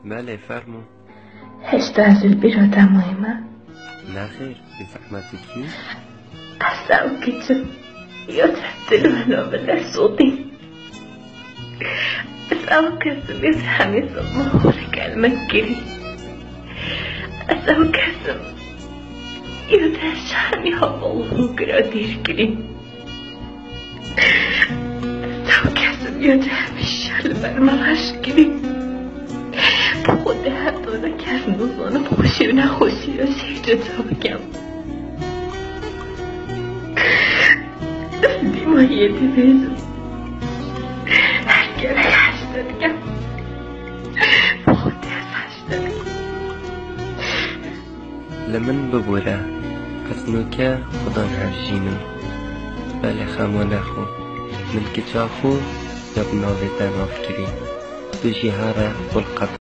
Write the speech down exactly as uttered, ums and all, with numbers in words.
Belê, fermo. Hêşta ez li bîra te maye me? Nexêr, bêzehmet tu kî? Ez ew keçim, ya te dil wela bi dest sotî. Ez ew kesim, ya te hemî zilma xwe li gel min kirî. Ez ew kesim, ya te ji hemî heval û hogira dîr kirî. Ew kesim ya te hemîşe li ber min reş kirî. Bi xwe de heta ne kes nizanim xweşî û nexweşî ez hêja te bikem. Ez dîma yê dibêjim. Her gelek hej te dikem. Bi xwe de ez hej te dikem. Li min bibûre, ez nûke xudan hevjîn im. Belê xema nexwe, min kiça xwe ya bi navê te nav kirî. Tu jî here xwe li qet